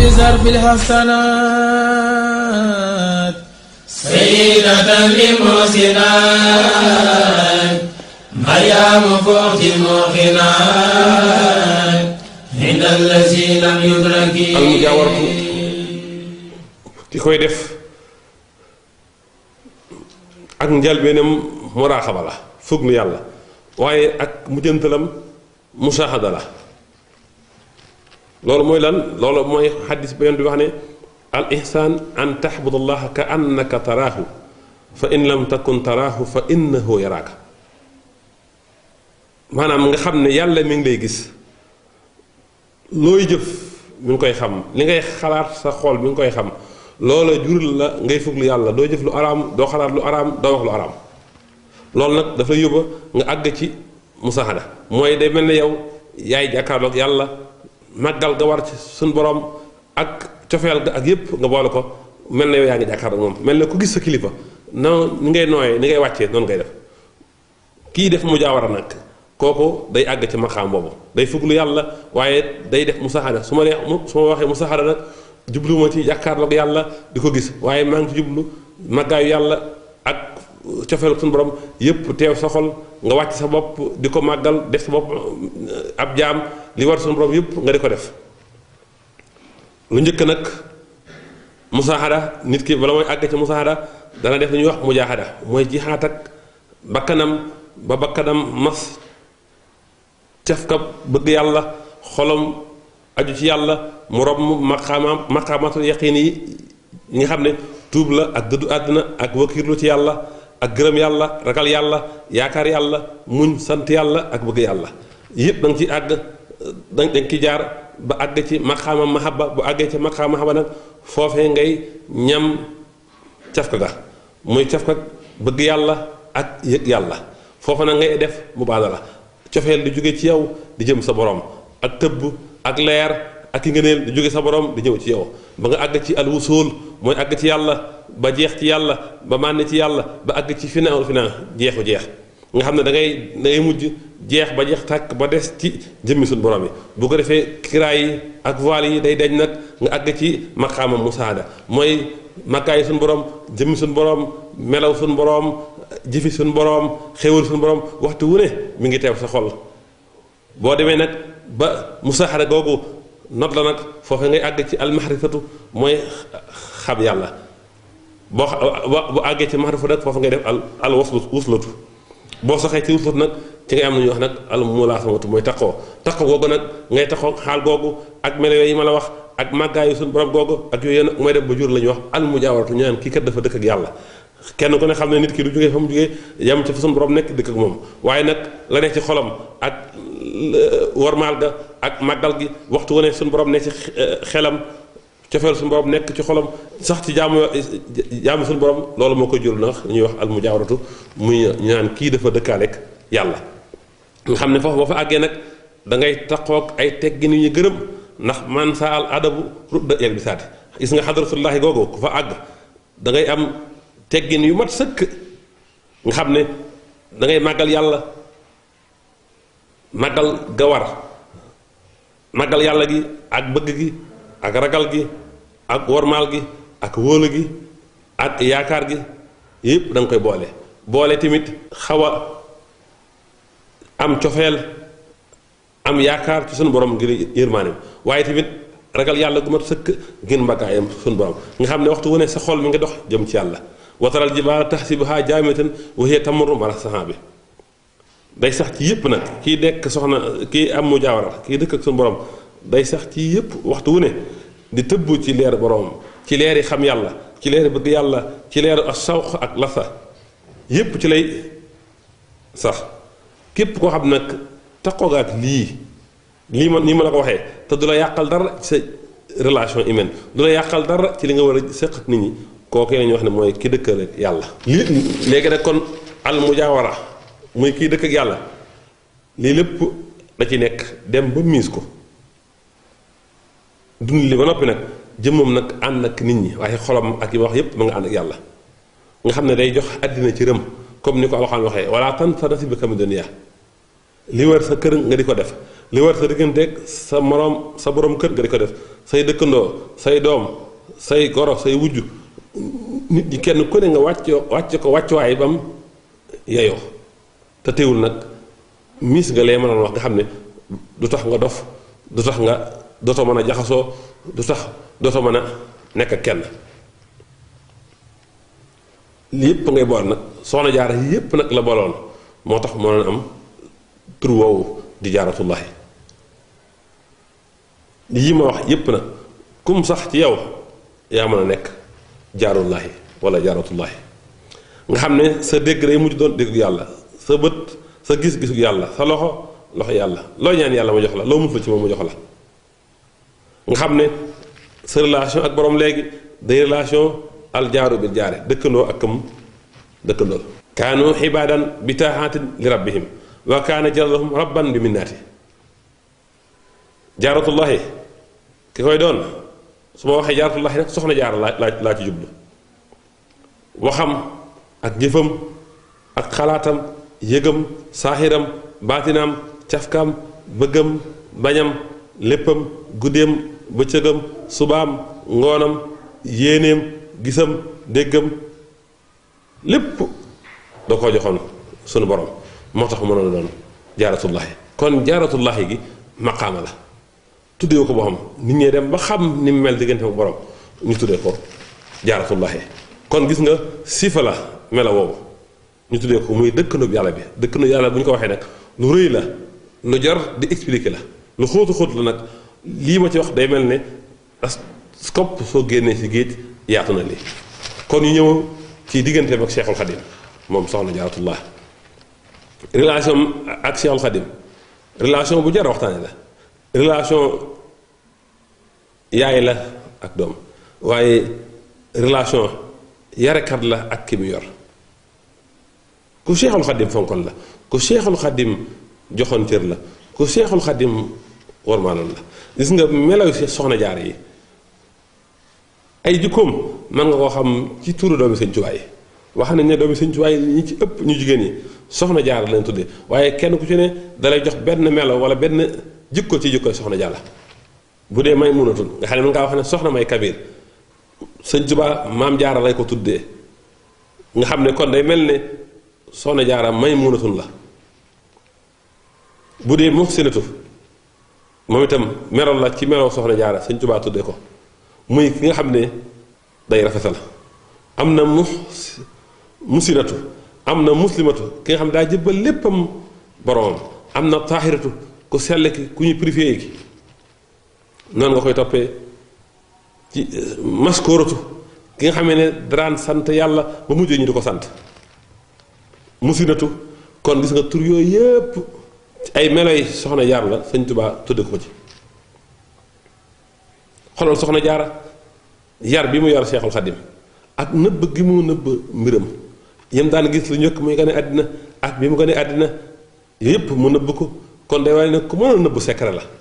بزرب الحسنات سيدة للمحسنات مريم فوق الموقنات عند الذي لم يدرك almujaawaratu ki koy def ak njëlbeenam muraaxaba la fuglu yàlla waaye ak mujjantalam musaahada la loolu mooy lan loolu mooy xaddis ba yonent bi wax ne al ihsaan an taxbudallaha ka annaka taraahu fa in lam takun taraahu fa innahu yaraaka maanaam nga xam ne yàlla mi ngi lay gis looy jëf mi ngi koy xam li ngay xalaat sa xol mi ngi koy xam loola jurul la ngay fuglu yàlla doo jëf lu araam doo xalaat lu araam doo wax lu araam loolu nag dafa yóbba nga àgg ci musaahada mooy day mel ne yow yaay jàkkaarloog yàlla màggal ga war ci suñ borom ak cofeel ga ak yépp nga boole ko mel na yow yaa ngi jàkkaarloog moom mel na ku gis sa kilifa non ni ngay nooyee ni ngay wàccee noonu ngay def kii def mujaawara nag kooku day àgg ci maqaam boobu day fuglu yàlla waaye day def musaahada su ma waxee musaahada nag jubluwuma ci jàkkaarloog yàlla di ko gis waaye maa ngi ci jublu màggaayu yàlla ak cofeelu suñu borom yépp teew sa xol nga wàcc sa bopp di ko màggal def sa bopp ab jaam li war suñu borom yépp nga di ko def lu njëkk nag musaahada nit ki bala mooy àgg ci musaahada dana def lu ñuy wax mujaahada mooy jihaat ak bakkanam ba bakkanam mas cafka bëgg yàlla xolam aju ci yàlla mu rob maqaamatul yaqiin yi nga xam ne tuub la ak dëddu àdduna ak wakiirlu ci yàlla ak gërëm yàlla ragal yàlla yaakaar yàlla muñ sant yàlla ak bëgg yàlla yëpp da nga ci àgg da nga ci jaar ba àgg ci maqaama mahabba bu àggee ci maqaama mahabba nag foofee ngay ñam cafka ga muy cafka bëgg yàlla ak yëg yàlla foofa nag ngay def mubaadala cofeel di jóge ci yow di jëm sa borom ak tëbb ak leer ak i ngëneel di jóge sa borom di ñëw ci yow ba nga àgg ci alwusul mooy àgg ci yàlla ba jeex ci yàlla ba mànn ci yàlla ba àgg ci finaaw finaa jeexu jeex nga xam ne da ngay mujj jeex ba jeex tàkk ba des ci jëmmi suñu borom yi bu ko defee kiraay yi ak voile yi day deñ nag nga àgg ci maqaama musaada mooy makkaay suñu borom jëmmi suñu borom melaw suñu borom jëfi suñu borom xéwal suñu borom waxtu wu ne mi ngi teew sa xol boo demee nag ba musaahada googu not la nag foofu ngay àgg ci almahrifatu mooy xam yàlla boo àggee ci mahrifa nag foofu ngay def al wuslatu boo saxee ci wuslatu nag ci ngay am na ñuy wax nag al mulaasamatu mooy taqoo googu nag ngay taxoo xaal googu ak melo yi ma la wax ak màggaayu suñu borom googu ak yooyu nag mooy def ba jur la ñuy wax al mujaawaratu ñu naan kii kat dafa dëkk ak yàlla kenn ku ne xam ne nit ki du jógee fa mu jógee yam ci fa suñu borom nekk dëkk ak moom waaye nag la nekk ci xolam ak warmaal ga ak màggal gi waxtu wu ne suñu borom nekk ci xelam cofeel suñu borom nekk ci xolam sax ci jaamu suñu borom loolu moo koy jur nag ñuy wax al mujaawaratu muy ñu naan kii dafa dëkkaaleeg yàlla nga xam ne foofu boo fa àggee nag da ngay taqoog ay teggin yu ñu gërëm ndax man saa al adabu rudda yeg bi saati gis nga xadratullaahi googu ku fa àgg da ngay am teggin yu mat sëkk nga xam ne da ngay màggal yàlla màggal ga war màggal yàlla gi ak bëgg gi ak ragal gi ak wormaal gi ak wóolu gi ak yaakaar gi yépp da nga koy boole tamit xaw a am cofeel am yaakaar ci sunu borom ngir yërmaaneem waaye tamit ragal yàlla gu mat sëkk ngir mbaggaayam sunu borom nga xam ne waxtu wu ne sa xol mi nga dox jëm ci yàlla wataral jibaala taxsibuhaa jaamidatan wa hiya tamurru mara sahaabi day sax ci yëpp nag kii nekk soxna kii am mujaawara kii dëkk ak suñu borom day sax ci yëpp waxtu wu ne di tëbb ci leer borom ci leeri xam yàlla ci leeri bëgg yàlla ci leer sawq ak lasa yëpp ci lay sax képp koo xam nag taxoo ak lii ma nii ma la ko waxee te du la yàqal dara ci sa relation humaine du la yàqal dara ci li nga war a séq ak nit ñi kooku la ñuy wax ne mooy ki dëkkal ak yàlla. léegi nag kon al mujaawara muy kii dëkk ak yàlla lii lépp da ci nekk dem ba miis ko dund li ba noppi nag jëmmam nag ànd ak nit ñi waaye xolam ak yi wax yépp ma nga ànd ak yàlla nga xam ne day jox àddina ci rëm comme ni ko Alxuraan waxee wala tansa nasiibaka mina dunya li war sa kër nga di ko def li war sa digganteeg sa moroom sa borom kër nga di ko def say dëkkandoo say doom say goro say wujj nit ñi kenn ku ne nga wàcc ko wàccuwaay bam yeyoo te teewul nag miis nga lee mënoon wax nga xam ne du tax nga dof du tax nga dootoo mën a jaxasoo du tax dootoo mën a nekk ak kenn yépp ngay bool nag soxna jaara yépp nag la boloon moo tax moo am tur woowu di jaaratullahi yi ma wax yépp nag kum sax ci yow yaa mën a nekk jaarullahi wala jaaratullahi nga xam ne sa dégg day mujj doon déggu yàlla sa bët sa gis-gisu yàlla sa loxo yàlla loo ñaan yàlla mu jox la loo muslu ci moom mu jox la nga xam ne sa relation ak borom léegi day relation aljaaru bil jaare dëkkandoo ak kam dëkkandoo kaanu xibaadan bi taaxaatin li rabbihim wa kaana jalalahum rabban bi minnaati jaaratullahi ki koy doon su ma waxee jaaratullahi nag soxna jaara laa ci jublu waxam ak jëfam ak xalaatam yëgam saaxiram baatinaam cafkaam bëggam bañam léppam guddeem bëccëgam subaam ngoonam yéeneem gisam déggam lépp da koo joxoon sunu borom moo tax mënoon a doon jaaratullahi kon jaaratullahi gi maqaama la tuddee ko boo xam nit ñee dem ba xam ni mu mel diggante ak borom ñu tuddee ko jaaratullahi kon gis nga sifa la mela woowu ñu tuddee ko muy dëkkandoo yàlla bi dëkkandoo yàlla bu ñu ko waxee nag lu rëy la lu jar di expliquer la lu xóotu xóot la nag lii ma ci wax day mel ne as scope soo génnee si géej yaatu na lii kon ñu ñëw ci digganteem ak Cheikhul Khadim moom soxna Jaaratullah relation ak Cheikhul Khadim relation bu jar waxtaane la relation yaay la ak doom waaye relation yarekat la ak ki mu yor ku Cheikhul Khadim fonkoon la ku Cheikhul Khadim joxoon cër la ku Cheikhul Khadim warmaaloon la gis nga melaw si soxna jaar yi ay jikkoom mën nga koo xam ci tuuru doomi Sëñ Tuubaa yi wax nañ ne doomi Sëñ Tuubaa yi ñi ci ëpp ñu jigéen ñi soxna jaar lañ tuddee waaye kenn ku ci ne dalay jox benn melo wala benn jikko ci jikko soxna jaar la bu dee may munatul nga xam ne mën ngaa wax ne soxna may kabir Sëñ Tuubaa maam jaara lay ko tuddee nga xam ne kon day mel ne soxna jaara may munatul la bu dee muhsinatu moom itam meroon la ci meroo soxna jaara Sëñ Tuubaa tuddee ko muy ki nga xam ne day rafetal am na musinatu am na muslimatu ki nga xam ne daa jëbbal léppam boromam am na taahiratu ku sell ki ku ñu purifié ki noonu nga koy toppee ci maskoratu ki nga xamee ne daraan sant yàlla ba mujjee ñu di ko sant musinatu kon gis nga tur yooyu yépp ay meloy soxna jaar la Sëñ Tuubaa tudde ko ci xolal soxna jaara yar bi mu yar Cheikhul Khadim ak nëbb gi mu nëbb mbiram yem daan gis lu njëkk muy gane àddina ak bi mu gane àddina yépp mu nëbb ko kon day waaye ne ku mën a nëbb secret la